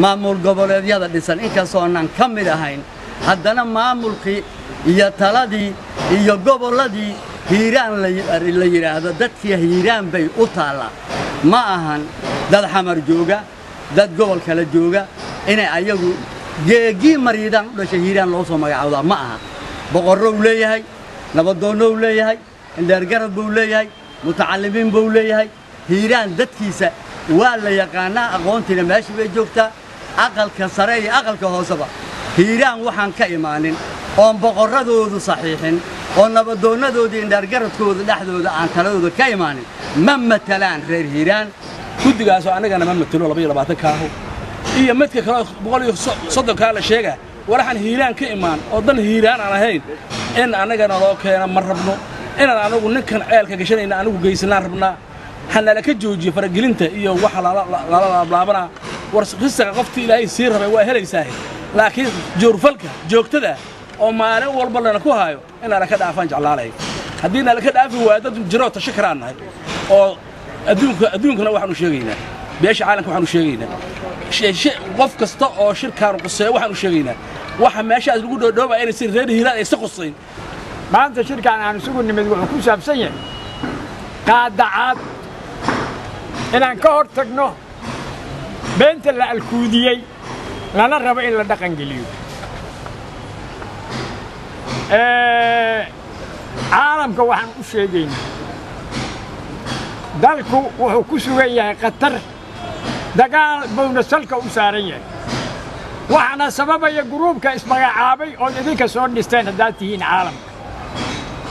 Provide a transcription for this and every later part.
Maamul goboleedyada dhisan, inkastoonan ka mid ahayn, haddana maamulkii iyo taladii iyo gobolladii Hiiraan la yidhaahdo, dadkii Hiiraan bay u taallaa. Ma ahan dad Xamar jooga, dad gobol kale jooga inay ayagu geegii Mariidaan u dhashay Hiiraan loo soo magacaawdaa ma aha. Boqorrou leeyahay, nabadoonnou leeyahay, indheergarad buu leeyahay, mutacallimiin buu leeyahay. Hiiraan dadkiisa waa la yaqaannaa, aqoontiina meeshii bay joogtaa, aqalka sare iyo aqalka hooseba. Hiiraan waxaan ka imaanin oon boqorradoodu saxiixin oo nabadoonnadoodii indheergaradkooda dhexdooda aan taladooda ka imaanin ma matalaan reer Hiiraan. Guddigaasoo annagana ma matelo 22-kaahu iyo midka kaleo 130-kaa la sheegaa. Waraxan Hiiraan ka imaan oo dan Hiiraan aan ahayn in annagana loo keena ma rabno. Inaan anagu ninkan ceelka gashanayna anigu geysanaan rabnaa. Hanala ka joojiyo faragelinta iyo waxa lala laablaabanaa. War risaqa qoftii Ilaahay sii rabay waa helaysaahe, laakiin joorfalka joogtada oo maalin walba lana ku haayo in nala ka dhaafaan jeclaalay. Haddii nala ka dhaafi waayo, dad jiroo tasho karaan nahay oo adduunka adduunkana waxaanu sheegaynaa, beesha caalamka waxaanu sheegaynaa, qof kasta oo shirkaanu quseeyo waxaanu sheegaynaa, waxa meeshaas lagu dhoodhoobaya inaysan reer Hiiraan aysa qusayn. Maanta shirkaan aan isugu nimid wuxuu ku saabsan yahay qaadacaad inaan ka hor tagno beenta la alkuudiyey lana rabo in la dhaqan geliyo. Caalamka waxaan u sheegaynaa, dalku wuxuu ku sugan yahay khatar dagaal buuna salka u saaran yahay, waxaana sababaya guruubka ismagacaabay ood idinka soo dhisteen haddaad tihiin caalamka.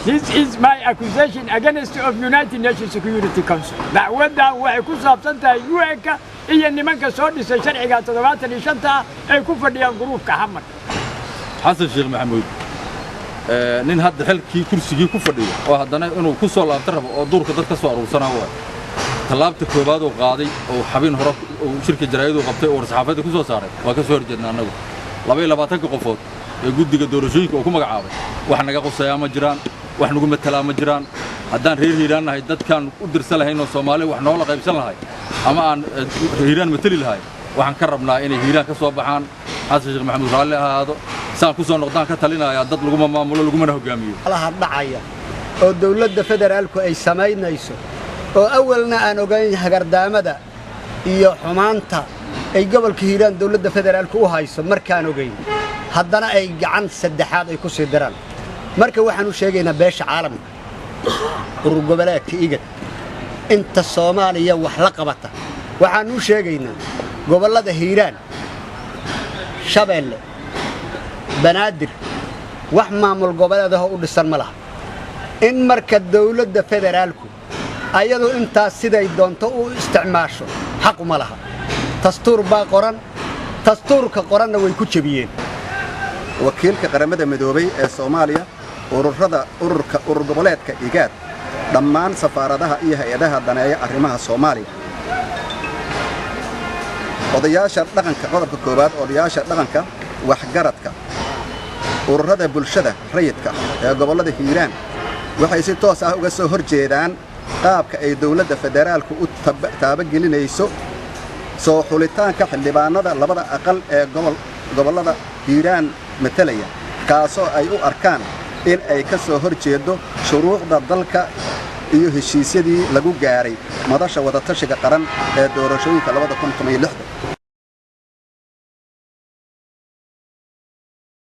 This is my accusation against of United Nations Security Council. Dacwaddan waxay ku saabsan tahay UN-ka iyo nimanka soo dhisay sharciga 75-ta ah ay ku fadhiyaan guruubka Xamar. Xasan Sheekh Maxamuud, nin hadda xilkii kursigii ku fadhiyo oo haddana inuu ku soo laabto rabo oo duurka dad ka soo aruursanaa waay. Tallaabta koowaad uu qaaday oo xabin hore uu shirka jaraa'id uu qabtay oo war-saxaafadda ku soo saaray waa ka soo horjeedna annagu. 22-ka qofood ee guddiga doorashooyinka uu ku magacaabay wax naga quseeyaa ma jiraan, wax nagu matelaa ma jiraan. Haddaan reer Hiiraan nahay, dadkaan u dirsan lahayn oo Soomaali wax noola qaybsan lahay ama aan Hiiraan mateli lahay, waxaan ka rabnaa inay Hiiraan ka soo baxaan. Xasan Sheekh Maxamuud raalli ahaado, saan ku soo noqdaan ka talinayaa. Dad laguma maamulo, lagumana hoggaamiyo. Laha dhacaya oo dawladda federaalku ay samaynayso oo awalna aan ogayn hagardaamada iyo xumaanta ay gobolka Hiiraan dawladda federaalku u hayso markaan ogayn, haddana ay gacan saddexaad ay ku sii diraan. Marka waxaan u sheegaynaa beesha caalamka, urur goboleedka IGAD, inta Soomaaliya wax la qabata, waxaan u sheegaynaa gobollada Hiiraan, Shabeelle, Banaadir wax maamul goboleedaho u dhisan ma laha. In marka dawladda federaalku ayadu intaas siday doonto u isticmaasho xaquma laha. Dastuur baa qoran, dastuurka qoranna way ku jebiyeen. Wakiilka Qaramada Midoobay ee Soomaaliya, ururada, ururka urur goboleedka IGAAD, dhammaan safaaradaha iyo hay-adaha daneeya arrimaha Soomaaliya, odayaasha dhaqanka. Qodobka koowaad: odayaasha dhaqanka, waxgaradka, ururada bulshada rayidka ee gobollada Hiiraan waxay si toos ah uga soo hor jeedaan qaabka ay dowladda federaalku u taabagelinayso soo xulitaanka xildhibaanada labada aqal ee gobollada Hiiraan matalaya, kaasoo ay u arkaan in ay ka soo hor jeeddo shuruucda dalka iyo heshiisyadii lagu gaaray Madasha Wadatashiga Qaran ee doorashooyinka.